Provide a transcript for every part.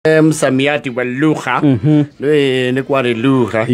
Msamiati wa lugha nĩ kwarĩ lugha.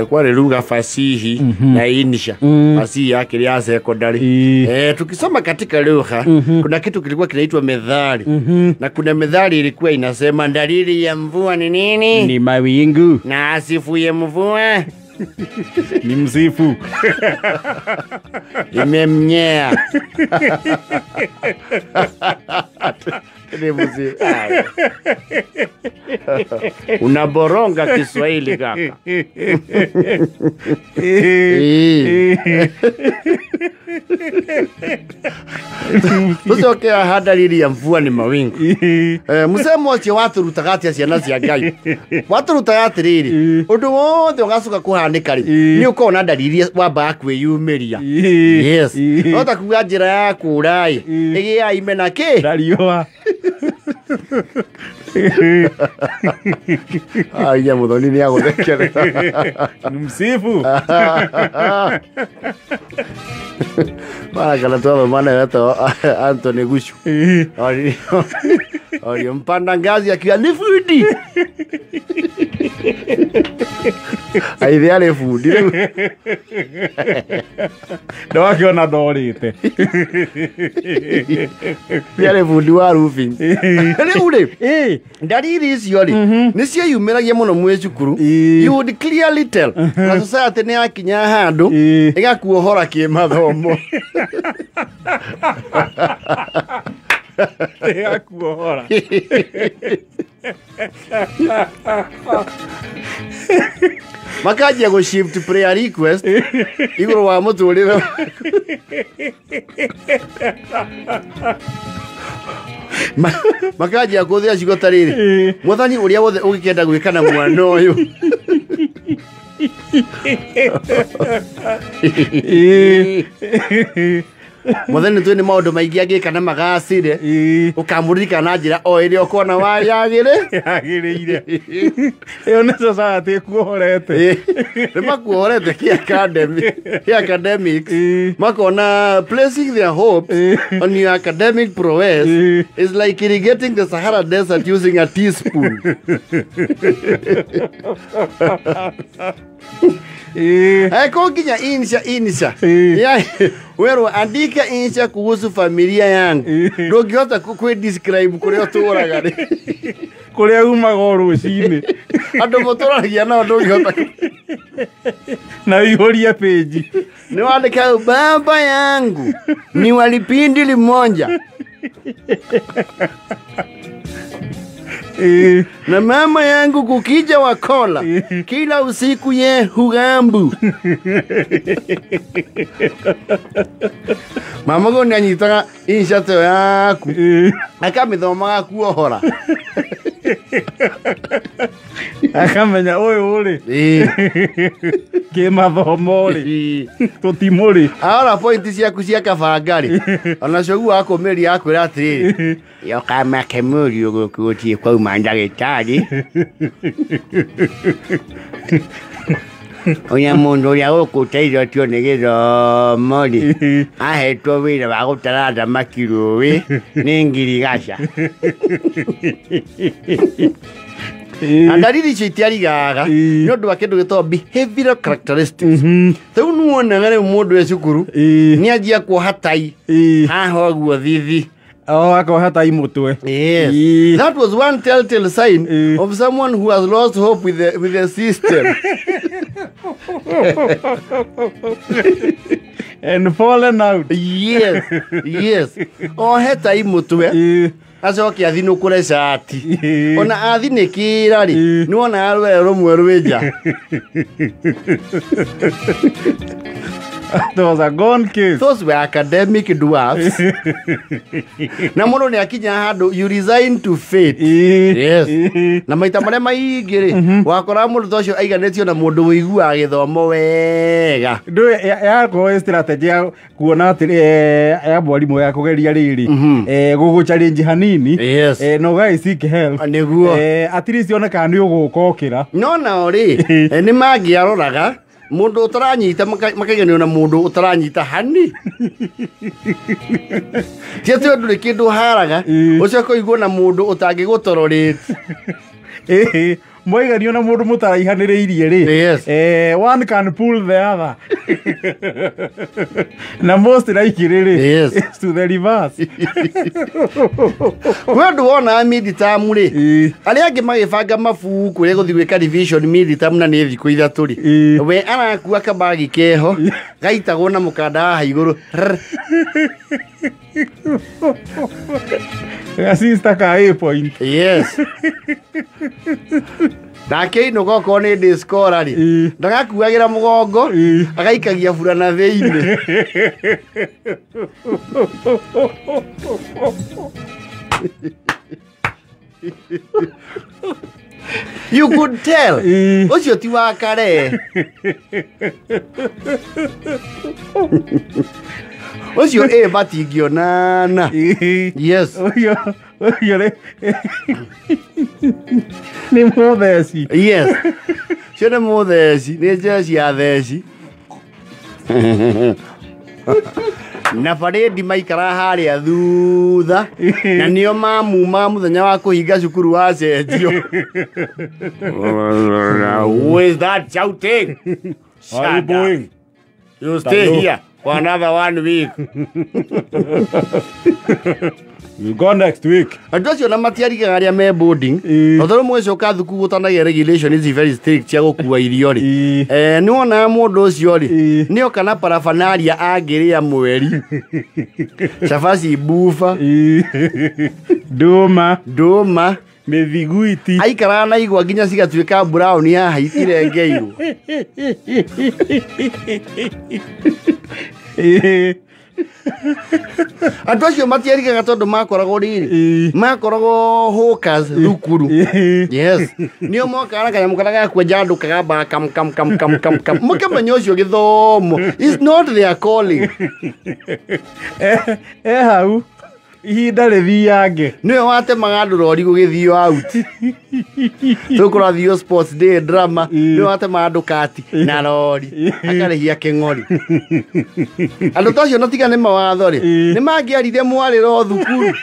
Kwarĩ lugha, fasihi na insha. Fasihi yake ya secondary. Tukisoma katika lugha, kuna kitu kilikuwa kinaitwa methali, na kuna methali ilikuwa inasema dalili ya mvua ni nini? Ni mawingu. Na asifuye mvua ni msifu. Imemnyea. Ni msifu. Aya. Unaboronga Kiswahili, kaka. Tucoke haha, dalili ya mvua ni mawingu. Musemo ũcio watũrutaga atĩa, ciana cia Ngai? Watũrutaga atĩrĩrĩ, ũndũ wothe ũgacoka kũhanĩka rĩ, nĩ ũkoragwo na dalili wambaga kwĩyumĩria. Yes, no ta kuga njĩra ya kũra ĩ ĩgĩaga ime na kĩ? Na riũa. Aya, Mũthoni nĩ agũthekerera. Ni msifu. Mara kana twathoma nawe etagwo Anthony Gucu. Orio mpanda ngazi akiwa ni fundi. Aithe arĩ bundi rĩu. Ndawakĩona ndorĩte. Nĩ arĩ bundi wa roofing. Rĩu rĩ, ndariri icio rĩ, nĩ cieyumĩragia mũno mwĩ cukuru. You would clearly tell na society nĩ yakinya handũ ĩgakuohora kĩmathomo. Ĩgakuohora. Makanjia gũ shift prayer request igũrũ wa mũtũrĩre. Makanjia kũhũthĩra ciugo ta rĩrĩ, Mwathani, ũrĩa wothe ũngĩkenda gwĩka na mwana ũyũ. Mwathani, twĩ nĩ maũndũ maingĩ angĩka na magacĩre, ũkamũririkana na njĩra o ĩrĩa ũkona wayagĩrĩ. Yagĩrĩire. Ĩyo nĩ society ĩkuohorete. Nĩ makuohorete kĩ academics. Makona placing their hopes on your academic prowess is like irrigating the Sahara Desert using a teaspoon. Eko nginya insha. Werwo andika insha kuhusu familia yangu, ndũngĩhota kwĩ describe kũrĩa ũtũraga rĩ. Kũrĩa umaga o rũcinĩ. Andũ mũtũragia nao ndũngĩhota na ũihũrie page. Nĩ wandĩka baba yangu ni walipindi limoja na mama yangu kukija wakola kila usiku ye hugambu. Mama go nĩ anyitaga insha ĩyo yaku akamĩthomaga kuohora. Akamenya ũyũ rĩ, kĩmathomo rĩ, tũtimũrĩ. Arora pointi ciaku cia kabanga rĩ, onacio guo akũmĩria akwĩra atĩrĩrĩ, yokamake mũriũ gũkũ gũtirĩ kwauma ndagĩtarĩ. Onya mũndũ ũrĩa gũkũ ũteithĩtio nĩ gĩthomo rĩ, ahetwo wĩra wa gũtara thamaki rũĩ nĩ ngirigaca. Na ndariri icio itiarigaga nĩ ũndũ wa kĩndũ gĩtagwo behavioral characteristics. Rĩu nĩwonaga rĩu mũndũ e cukuru nĩ anjia kuoha tai haha ũguo thithi. Oh, akoha tai mũtwe. Yes. That was one telltale sign of someone who has lost hope with the system and fallen out. Yes. Ohe tai mũtwe, acoke athinũkũre cati. Ona athinĩkĩra rĩ, nĩwonaga rwere rũmwe rwĩ nja. That was a gone case. Those were academic dwarfs. Na mũndũ nĩ akinya handũ you resign to fate. Yes. Na maita marĩa maingĩ rĩ, wakora mũndũ ta ũcio aiganĩtio na mũndũ ũiguaga gĩthomo wega. Ndũĩ yakorwo ĩ strategy ya kuona atĩ ya mwarimũ ya kũgeria rĩrĩ, gũgũ challenge hanini na ũgagĩ seek help. Nĩguo. At least one kana nĩ ũgũka ũkĩra. No nao rĩ, nĩ mangĩaroraga Mundu utaranyita makaiganio na mundu utaranyita hani. Ti ati nduri kindu haraga ucoke uigwo na mundu utangigutororate. Mwaiganio na mundu mutaraihaniriirie ri. Yes. One can pull the other. Na most likely ri. Yes. It's to the reverse. Kwi andu wona mid-term ri aria angi magibanga mabuku ria guthi gwika revision mid-term na ni thiku ithatu ri we arakua kabagi keho gaitagwo na mukanda haha iguru. Assista ka A point. Yes. Nake inuka okorwo ni day scholar ri ndagakuagira mugongo agaikagia burana thiini. You could tell. Ucio ti wa kare. Ucio matingionana. Yes. Ucio ni mutheci. Yes. Ucio ni mutheci, ni njeci ya theci. Na barĩndi maikara harĩa thutha na nĩo mamuma mũthenya wa kũhinga cukuru wacenjio. Who is that shouting? Are you going? You stay here for another 1 week. You go next week. Andũ acio na matiarigaga arĩa me boarding. Tondũ mũgĩcoka thukuru gũtanagia regulation is very strict cia gũkua irio rĩ. Nĩ wonaga mũndũ ũcio rĩ nĩ oka na paraphernalia angĩrĩa mweri. Cabaci bufa. Ndũma. Ndũma. Mĩthiguiti. Aikaraga na igwa nginya cigatuĩka brown haha irengeirwo. Andũ acio matiarigaga tondũ makoragwo rĩrĩ makoragwo hawkers thukuru. Yes. Nĩo mokaga na kanyamũ karĩa ga kwenja andũ kagambaga kam kam kam kam kam kam. Mũkamenya ũcio gĩthomo is not their calling. Hau ihinda rĩthiange. Nĩwe watemaga andũ rori gũgĩthio out. Tũkũrathio sports day drama. Nĩwe watemaga andũ kati na rori akarĩhia kĩng'ori. Andũ ta acio no tiga nĩ mawatho rĩ nĩ mangĩarire mwarĩro thukuru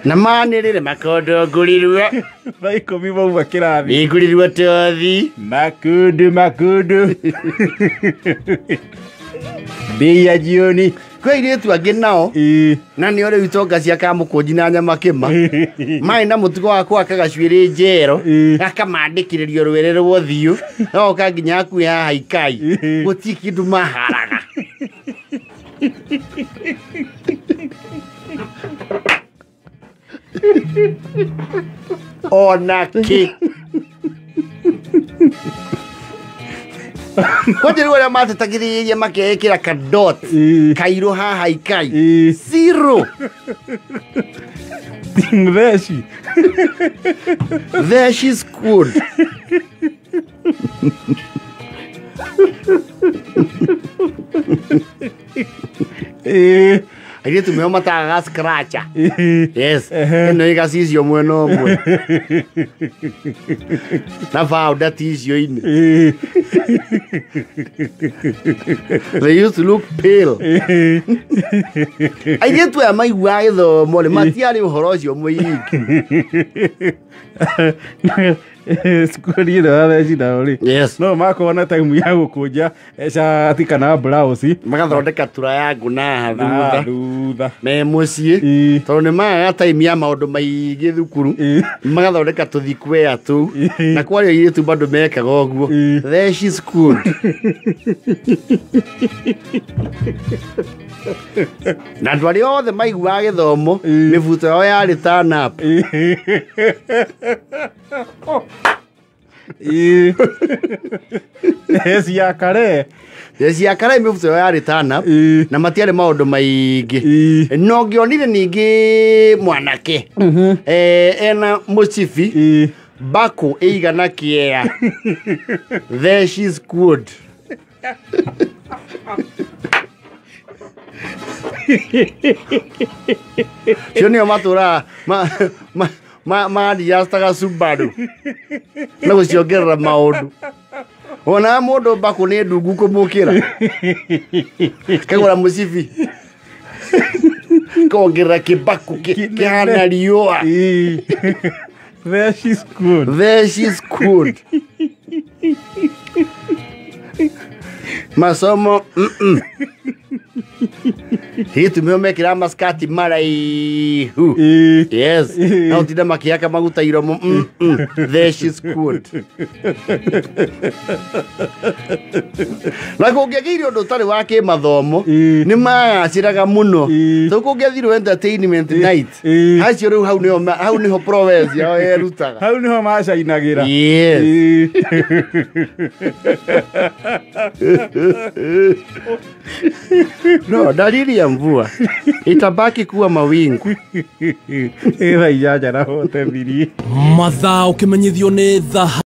na manĩrĩre makondo ngũrirwe thaa ikũmi mauma kĩrathi ngũrirwe tothi makundu makundu bei ya jioni. Kwĩ airĩtu angĩ nao na nĩo rĩu itonga cia Kamũkũnji na Nyamakĩma marĩ na mũtugo wa gwaka gacuĩrĩ njero gakamandĩkĩrĩrio rwere rwa ũthiũ gagoka nginya hakuhĩ haha ikai gũtirĩ kĩndũ maharaga. Ona kĩ. Kwanja rĩu arĩa matetagĩrĩria makeĩkĩra kadot kairũ haha ikai zero. Theci. Theci squad. Airĩtu meo matagaga scratcher. Yes. Ĩno ĩgacicio mwena ũmwe na powder tissue-inĩ. They used to look pale. Airĩtu aya maiguaga gĩthomo rĩ matiarĩ ũhoro ũcio mũingĩ. Cukuru ĩno ya theci nao rĩ Yes. no makorwo na time ya gũkũnja cati kana blouse magathondeka triangle na thutha thutha me mũciĩ tondũ nĩ magaga time ya maũndũ maingĩ thukuru magathondeka tũthikwea tũu na kwarĩ airĩtu bado mekaga ũguo. Theci school. Na andũ arĩa othe maiguaga gĩthomo mĩbuto yao yarĩ turn up. Theci ya kare. Theci ya kare mĩbuto yao yarĩ turn up na matiarĩ maũndũ maingĩ. No ngĩonire ningĩ mwanake ena mũcibi mbakũ ĩigana kĩea. Theci squad. Cio nĩo matũraga ma Subaru na gũciongerera maũndũ. Ona mũndũ mbakũ nĩ ndungu kũmũkĩra. Kagũra mũcibi. Kongerera kĩbaku kĩhana riũa. There she's good. There she's good. Masomo Hitumio mekĩra maskati maraihu. Yes. Na ũtinda makĩhaka maguta iromo. There she's good. Na kũngĩagĩire ũndũ ũtarĩ wa kĩmathomo nĩ magacĩraga mũno. Tondũ kũngĩathirwo entertainment night hacio rĩu hau nĩho prowess yao yerutaga. Hau nĩho macainagĩra. Yes. No, dalili ya mvua itabaki kuwa mawingu. Ĩthaa inyanya na 43. Mathaa ũkĩmenyithio nĩ The